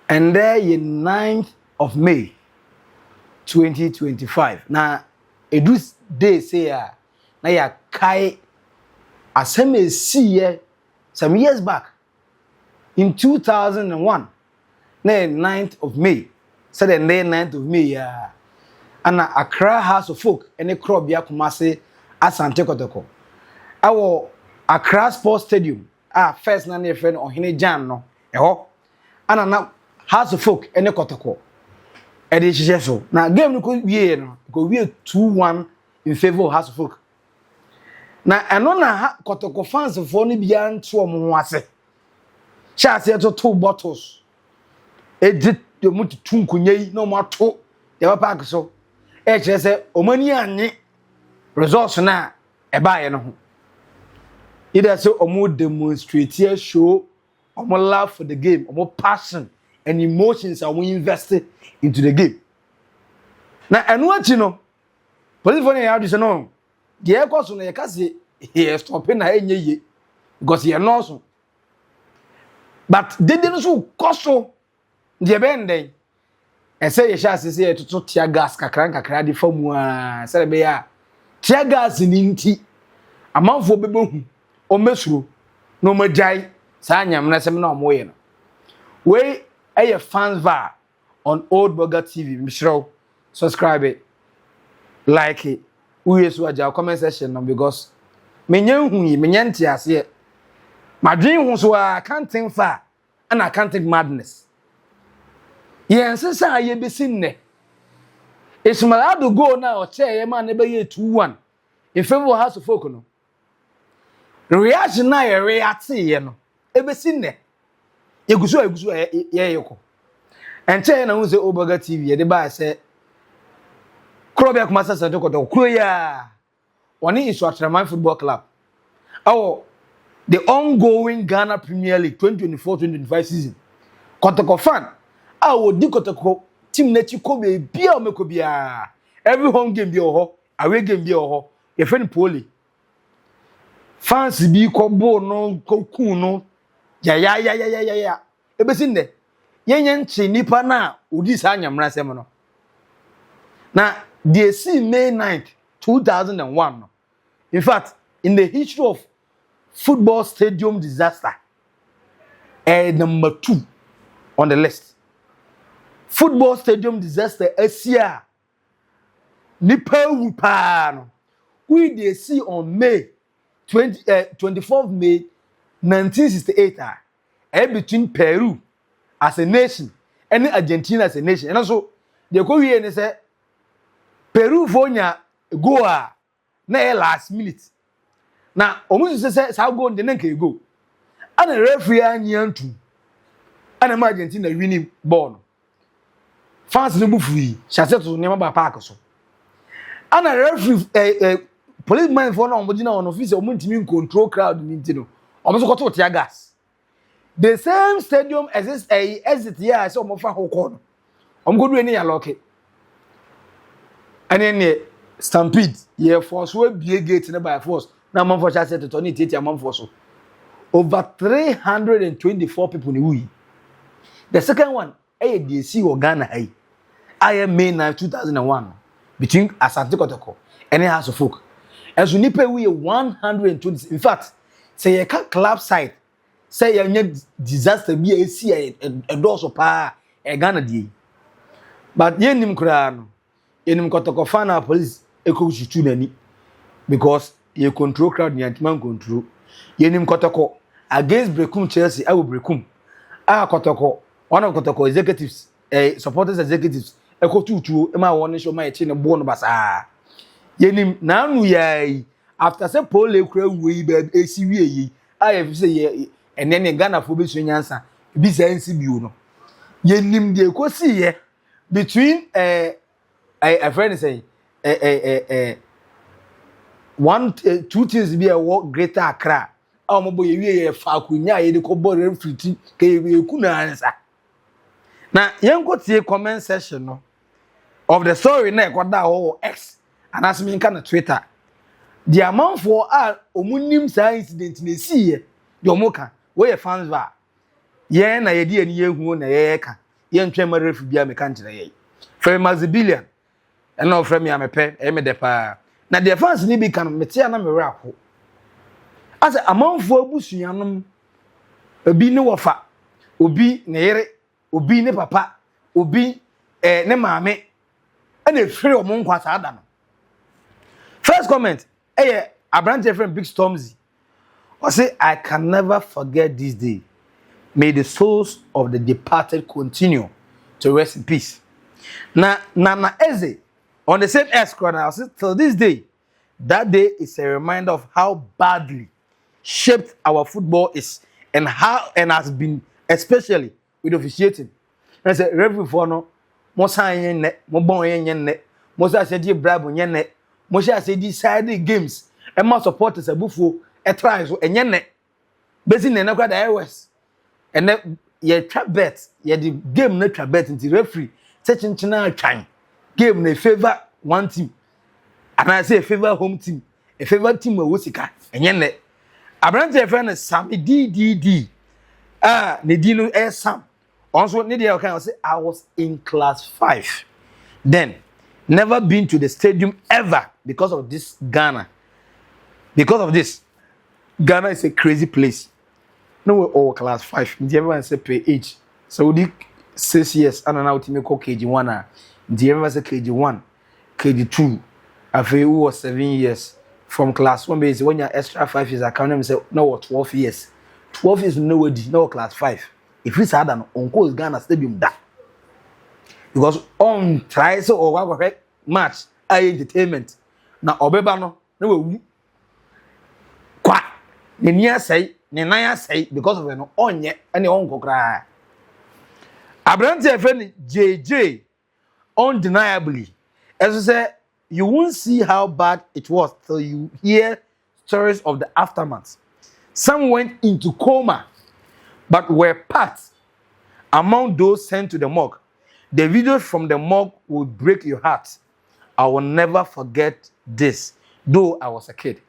Ɛndɛ yɛ 9th of May 2025, na edu day sei a, na yɛakae asɛm a esiiɛ some years back in 2001, na yɛ 9th of May sɛdeɛ ndɛ yɛ 9th of May a, ana Accra Hearts of Oak ne Korɔbea Kumase Asante Kɔtɔkɔ ɛwɔ Accra Sports Stadium a first na ne yɛfrɛ no Ɔhene Gyan no ɛhɔ, ana na Hearts of Oak ne Kɔtɔkɔ ɛde hyehyɛ so. Na game no kɔ wie no, kɔ wie 2-1 in favour of Hearts of Oak. Na ɛno na ha Kɔtɔkɔ fansfoɔ no biara nto wɔn ho ase hyɛ aseɛ toto bottles, edi wɔn tutu nkonnwa yi na wɔn ato deɛ park so, ɛkyerɛ sɛ wɔn ani anye results na ɛbaeɛ no ho, either sɛ wɔn demonstrate, show wɔn love for the game, wɔn passion and emotions a wɔn invest into the game. Na ɛno akyi no, polisifoɔ no yɛ adi sɛ no deɛ ɛkɔ so no, yɛka se yɛ stop na ɛnyɛ yie because yɛ nɔɔso, but dede no nso kɔ so. Deɛ ɛbɛyɛ ndɛn, ɛsɛ yɛhyɛ ase sɛ yɛtoto tear gas kakra nkakra de fa mu aa, sɛdeɛ ɛbɛyɛ a tear gas ni nti amanfoɔ bɛbɛ hu, wɔn na wɔn agyae saa nyamena na wɔn yɛ no. Wei ɛyɛ Fans VAR on Old Burger TV. Mesrɛ, subscribe it, like it, wowie so agya comment section no, because menyɛ nhu yi, menyɛ nte aseɛ, madwen ho so a, can't think far ɛna I can't think madness. Yɛn sesa a yɛbɛsi nnɛ, Ismail Ado goal na ɔkyɛɛ yɛ maa ne bɛyɛ 2-1 in favour of Hearts of Oak no, reaction na yɛ react yɛ no, ebɛsi nnɛ yɛgu so a yɛgu so a yɛyɛ kɔ. Ɛnkyɛn na ho sɛ Obaga TV yɛde baa sɛ kuro bi akoma sɛ Asante Kɔtɔkɔ kuro yi a wɔne Nsuatraman Football Club ɛwɔ the ongoing Ghana Premier League 2024-2025 season. Kɔtɔkɔ fan a wɔdi Kɔtɔkɔ team n'akyi kɔ beebi a wɔmɛkɔ biara, every home game bi wɔ hɔ, away game bi wɔ hɔ, yɛfrɛ no Pole. Fans bi kɔ boo no, kɔ kun no yayayayayaya. Ebesi nnɛ yɛnyɛ nkye nipa na odi saa nyamra sɛm no. Na deɛ esi May 9th 2001 no, in fact, in the history of football stadium disaster, number two on the list, football stadium disaster esi a nipa ewu paa no, we dey see on May 20 24 May 1968 a ɛyɛ between Peru as a nation ɛne Argentina as a nation. Ɛno nso deɛ ɛkɔ wie ne sɛ Peru fo nya goal a na ɛyɛ last minute, na wɔn nso sɛ saa goal de ne nka goal, ɛna referee anyi antum, ɛna ma Argentina winning ball no. Fans no bu fui hyɛ ase to nneɛma ba park so, ɛna referee ɛɛ policeman foɔ na wɔn gyina hɔ no fi sɛ wɔn ntumi control crowd ne ti no, wɔn nso kɔtɔ tear gas. The same stadium exit, exit yɛ a sɛ wɔn fa hɔ kɔ no, wɔn kɔ duro ne yɛ lock, ɛne ne stampede yɛ force so ebie gate ne by force, na amanfoɔ hyɛ ase totɔ ne tietie amanfoɔ so. Over 324 people ne wuyi. The second one ɛyɛ deɛ esi wɔ Ghana ha yi ayɛ May 9 2001 between Asante Kɔtɔkɔ ɛne Hearts of Oak. Ɛnso nipa ewu yɛ 120. In fact, sɛ yɛka club side sɛ yɛnyɛ disaster bi a esi a ɛdɔɔso paa, ɛ Ghana deɛ yi, but yɛnnim koraa no, yɛnim Kɔtɔkɔ fan na police ekɔ tutu n'ani because yɛ control crowd ní antuma control. Yɛnim Kɔtɔkɔ against Brekum Chelsea ɛwɔ Brekum a Kɔtɔkɔ, one of Kɔtɔkɔ executives, supporters executives, ɛkɔ tutuo ɛma wɔn ne hyɛ ɔma yɛkyi ne boɔ no basaa. Yɛnim n'anu yɛɛ yi after sɛ pole kura wuo yi baabi esi wie yi a yɛ fi sɛ yɛ ɛnɛ ne Ghanafoɔ bɛsua nyansa ebi sɛ nsi bio no. Yɛnim deɛ ekosi yɛ between ɛfrɛ ne sɛ ɛɛ ɛɛ ɛɛ one two teams bi a ɛwɔ Greater Accra a wɔn bɔ. Yɛwie yɛ fa akonnwa a yɛde kɔ bɔ referee ti ka yɛ eku na ansa. Na yɛn kɔ tie comment section no of the story na ɛkɔ da hɔ wɔ X anaasɛ mi nka no Twitter, deɛ amanfoɔ a wɔn nim saa incident na esi yɛ deɛ wɔn ka. Wɔyɛ fans ba yɛn na yɛde yɛn yɛn hu na yɛyɛ ka. Yɛntwɛn ma referee biara meka nkyerɛ yɛn. Frɛ me Mazibilian. Ɛna ɔfrɛ me a mepɛ, ɛyɛ me dɛ paa. Na deɛ fans no bi ka no, mete a na me werɛ aho. Asɛ amanfoɔ abusuanom, obi ne wɔfa, obi ne yere, obi ne papa, obi eh, ne maame, ɛna efiri wɔn nkwa saa da no. First comment ɛyɛ aberanteɛ frɛ Big Stormzy. Ɔse, "I can never forget this day. May the souls of the departed continue to rest in peace." Na Nana Eze on the same X koraa na ɔse, "Till this day, that day is a reminder of how badly shaped our football is and how and has been, especially with officiating." Na sɛ referee foɔ no, mo san yɛ nnɛ, mo bɔn yɛ nyɛ nnɛ, mo sɛ ahyɛ gye bribe nyɛ nnɛ, mo hyɛ ase decide games ɛma supporters abufuo ɛtra so ɛnyɛ nnɛ. Bɛsi nnɛ koraa da ɛyɛ worse. Ɛnɛ yɛtwa bet, yɛde game no twa bet, nti referee sɛ kyenkyen atwan game no favour one team anaasɛ favour home team, favour team a ɛwɔ sika. Ɛnyɛ nnɛ. Aberanteɛ yɛfrɛ no Sami DDD a ne din no ɛyɛ Sam, ɔno nso ne deɛ ɔka, ɔsɛ, "I was in class 5 then, never been to the stadium ever because of this Ghana, because of this Ghana is a crazy place." No, wɔ ɔwɔ class 5, nti ɛbɛba sɛ per age sɛ wodi 6 years ana na wotumi kɔ KG1 a, nti ɛbɛba sɛ KG1, KG2, afei wowɔ 7 years from class 1 bɛyɛ sɛ wonya extra 5 years aka no sɛ na wɔ 12 years. 12 years no na wadi na wɔ class 5. Ɛfiri saa da no, ɔnkɔɔ Ghana stadium da because ɔntrae sɛ ɔwɔ akɔhwɛ match a ɛyɛ entertainment na ɔbɛba no na wawu kwa, n'ani asɛe, ne nan asɛe because of ɛno. Ɔnyɛ ɛne ɔnkɔ koraa. Aberanteɛ yɛfrɛ no JJ undeniably ɛso sɛ, "You won't see how bad it was till you hear stories of the aftermath. Some went into coma but were part among those sent to the morgue. The videos from the morgue will break your heart. I will never forget this, though I was a kid."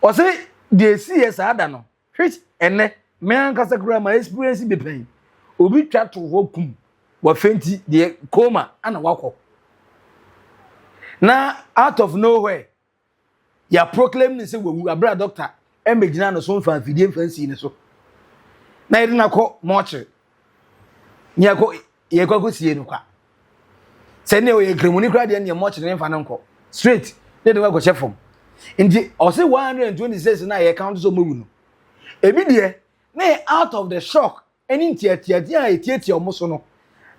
Ɔsɛ deɛ esi yɛ saa da no, which ɛnɛ me ankasa koraa ma experience bi pɛn, obi twa to hɔ kum wafɛnti deɛ coma ana wakɔ na out of nowhere yà proclaim ne sɛ wawu, abira doctor ɛmɛgyina ne so nfa mfidie nfa nsi ne so na yɛde no akɔ mɔkyere ne yɛkɔ yɛkɔ akɔ sie no kwa. Sɛ ne ɔyɛ nkremoni koraa deɛ, neɛ mɔkyere ne nfa no nkɔ straight ne de no akɔhyɛ fam. Nti ɔsɛ 126 na yɛ count sɛ ɔmo wu no, ebi deɛ na yɛ out of the shock ɛne ntiatiatia a yɛtiatia ɔmo so no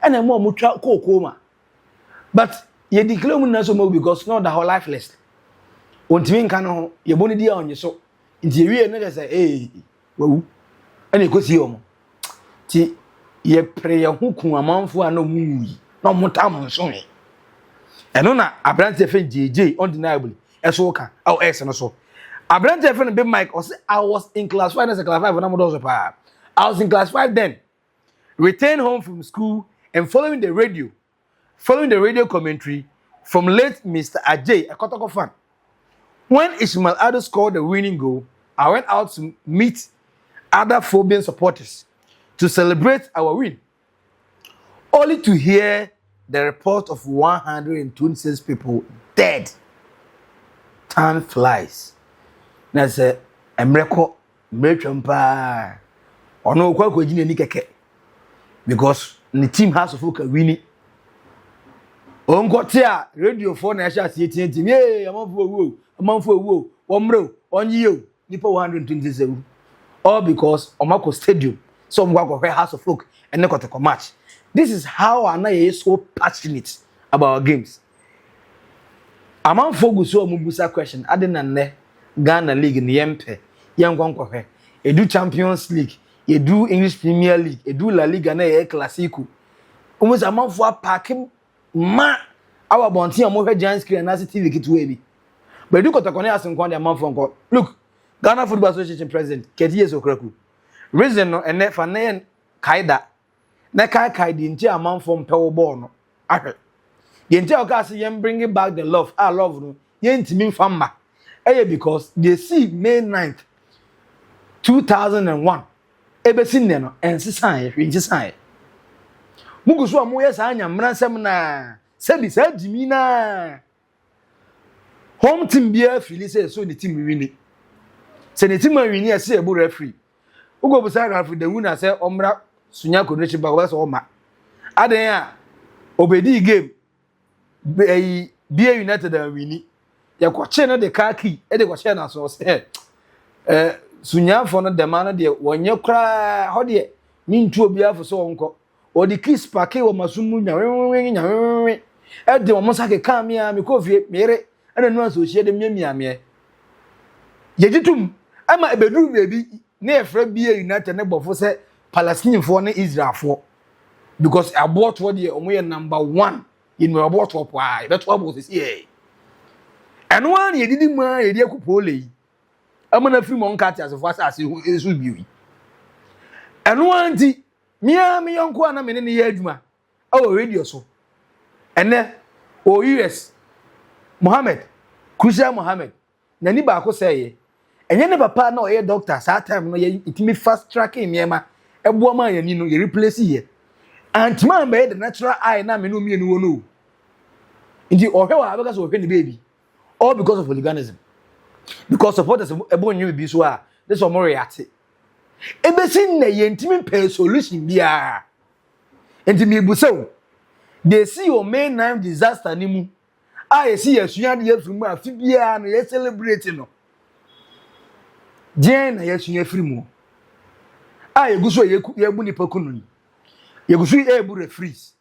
ɛna ɛmo a ɔmo twa kookoo ma, but yɛ declare mu nyinaa sɛ ɔmo wu because na ɔda hɔ lifeless, ontumi nka ne ho, yɛbɔ ne di a ɔnye so. Nti ewie ne kyɛ sɛ ee wawu ɛna ekosie ɔmo. Ti yɛpere yɛn ho kun amanfoɔ a na ɔmo wuyi na ɔmo tam nso yɛ ɛno. Na aberanteɛ fɛn JJ undeniably ɛso ka ɛwɔ ɛs no so. Aberanteɛ fɛn no Big Mike, ɔsɛ, "I was in class 5." Na sɛ class 5 na mo dɔɔso paa. "I was in class 5 then, returned home from school and following the radio commentary from late Mr. Ajay, a Kotoko fan. When Ishmael Ado scored the winning goal, I went out to meet other Phobian supporters to celebrate our win, only to hear the report of 126 people dead. Time flies." Na sɛ mmerɛ kɔ, mmerɛ twam paa. Ɔno okɔ akɔgyi n'ani kɛkɛ because ne team Hearts of Oak wini. Ɔnkɔte a radiofoɔ na ɛhyɛ aseɛ tiatia, yee, amanfoɔ ewu o, amanfoɔ ewu o, wɔmmerɛ o, ɔnyi o, nipa 127, all because ɔmo akɔ stadium sɛ ɔmo kɔ akɔhwɛ Hearts of Oak ɛne Kɔtɔkɔ match. This is how ana yɛ so passionate about our games. Amanfoɔ gu so a ɔmo busa question ade na nnɛ Ghana league ne yɛn mpɛ yɛn nkɔ nkɔhwɛ. Edu Champions League, edu English Premier League, edu La Liga na yɛ Classico, wɔn sɛ amanfoɔ apaake ma awɔ abɔnten a wɔhwɛ giant screen anaasɛ TV ketewa bi, but edu Kɔtɔkɔ ne ase nkɔn de amanfoɔ nkɔ. Look, Ghana Football Association president Kurt E.S. Okraku reason no ɛnɛ fa ne yɛ kaida na kaekae deɛ nti amanfoɔ mpɛ wɔ bɔɔl no ahwɛ deɛ nti a ɔka ase yɛn bring back the love a love no yɛntumi nfa mma ɛyɛ because deɛ si May 9th 2001 ebesi nnɛ no ɛnsesan yɛ hwee nsesan yɛ. Mugu so a moyɛ saa nyamena nsɛm naa, sɛbi saa gyimi naa. Home team biara feel sɛ so ne team win. Sɛ ne team awin a, ɛsɛ yɛbu referee. Wokɔ busa referee Dawu na sɛ ɔmmra Sunya Coronation Park, ɔbɛsɛ ɔma. Adan a obedi game ɛyi BA United awin. Yɛkɔkye no de car key ɛde kɔhyɛ n'aso sɛ Sunyafoɔ no dɛm ano deɛ, wɔnyɛ koraa hɔ deɛ, mintu obiara fo sɛ ɔnkɔ. Ɔde keys park wɔ maso mu nyawewewe nyawewewe, ɛde wɔn nsa keka mi a mekɔ fie mere ɛna nua nso ohyia de miamia meɛ. Yɛgye tum ɛma ebeduru beebi ne yɛfrɛ BA United ne bɔfo sɛ Palestinefoɔ ne Israelfoɔ, because aboɔtoɔ deɛ, wɔn yɛ number one. Yɛnum aboɔtoɔ paa, yɛbɛto aboɔ sisi yɛ. Ɛno ara na yɛdidi mu a yɛde akɔ Pooley yi ɛmo na firi mu ɔnka ate asefoɔ asase ho nso bio yi. Ɛno ara nti mmea me yɔnko a na me ne ne yɛ adwuma ɛwɔ radio so ɛnɛ wɔ US, Mohammed Crucial Mohammed, n'ani baako sɛ yɛ ɛnyɛ ne papa na ɔyɛ doctor. Saa time no yɛ etimi fast tracking nneɛma ɛboa ma yɛn ani no yɛ replace yɛ antuma mbɛyɛ the natural eye na me no mmienu wɔ no o. Nti ɔhwɛ wɔ abɛka sɛ ɔhwɛ ne baby, all because of hooliganism, because supporters ɛbɔ nwom bi so a ne sɛ ɔmo react. Ebesi nnɛ yɛntumi mpɛ solution biara. Nti mibusa o, deɛ esi wɔ May 9 disaster ni mu a yɛsi yɛsua adeɛ afiri mu a, afi biara no yɛ celebrate no deɛn na yɛsua afiri mu a yɛgu so a yɛbu nipa kunu yi, yɛgu so yɛbu referees,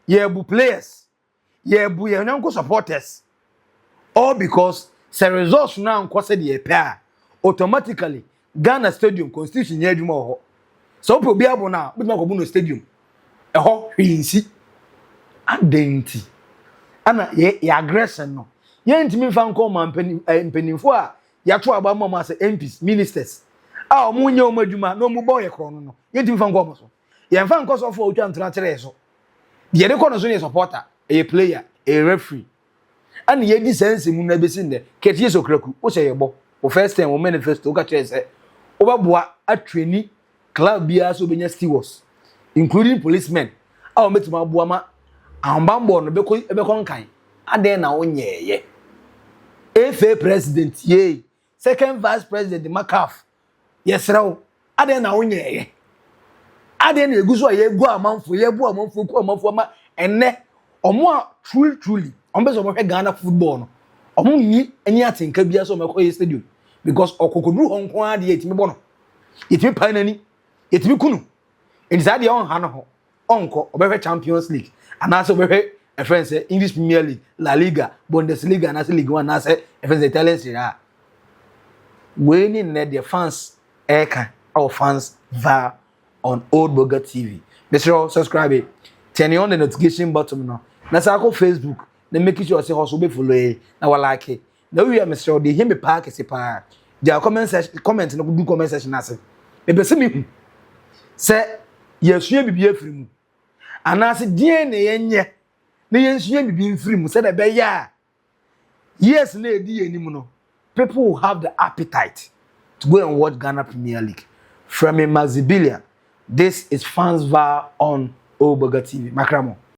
yɛbu players, yɛbu yɛn yɔnko supporters, all because sɛ results no ankɔ sɛ deɛ yɛpɛ a, automatically Ghana stadium constitution nyɛ adwuma wɔ hɔ. Sɛ wopɛ obi abo no a, wobɛtumi akɔbo no stadium ɛhɔ, hwee nsi. Adɛn nti ana yɛ aggression no yɛntumi nfa nkɔ ɔma mpanimfoɔ a yɛato aba ma ɔmo asɛ MPs, ministers a ɔmo nyɛ ɔmo adwuma na ɔmo bɔ yɛ korɔ no, yɛntumi fa nkɔ ɔmo so? Yɛnfa nkɔ sɔfo a otwa ntora kyerɛ yɛ so. Deɛ yɛde kɔ no so no yɛ supporter, ɛyɛ player, ɛyɛ referee. Ɛna yɛdi saa nsɛm no abɛsi nnɛ. Kurt Yesu Okraku, wohyɛ yɛ bɔ wo first time, wo manifesto, woka kyerɛ sɛ wobɛboa atrain club biara sɛ wobɛnya stewards, including policemen a wɔbɛtumi aboa ma ahobanbɔ no bɛkɔ nkan. Adɛn na wonyɛɛyɛ? FA president yee, second vice president macaf, yɛsrɛ wo, adɛn na wonyɛɛyɛ? Adɛn na egu so a yɛgu amanfo, yɛbu amanfo, ku amanfo ama ɛnɛ ɔmo a truly truly ɔmo bɛ sɛ ɔmo hwɛ Ghana football no, ɔmo nyi ani atenka biara sɛ ɔmo ɛkɔ yɛ stadium, because ɔkɔkɔduru hɔ nko ara deɛ, yɛtumi bɔ no, yɛtumi pae n'ani, yɛtumi kunu. Nti saa deɛ ɔnha no ho ɔnkɔ. Ɔbɛhwɛ Champions League anaasɛ ɔbɛhwɛ ɛfɛn sɛ English Premier League, La Liga, Bundesliga anaasɛ League One anaasɛ ɛfɛn sɛ Italian Serie A. Wei ne nnɛ deɛ fans ɛɛka ɛwɔ Fans VAR on Old Burger TV. Mesrɛ, subscribe, turn on the notification button no, na sɛ akɔ Facebook na make sure sɛ hɔ so wobɛ follow yi na walike na wowie a, mesrɛ, deɛ hia me paa kɛse paa, gya comment section, comment no du comment section ase. Mepɛ sɛ mehu sɛ yɛsua biribi afiri mu anaasɛ deɛn na yɛnyɛ na yɛnsua biribi mfiri mu, sɛdeɛ ɛbɛyɛ a years na ɛdi yɛn anim no, people will have the appetite to go and watch Ghana Premier League. From Mazibilia, this is Fans VAR on Old Burger TV. Makramo.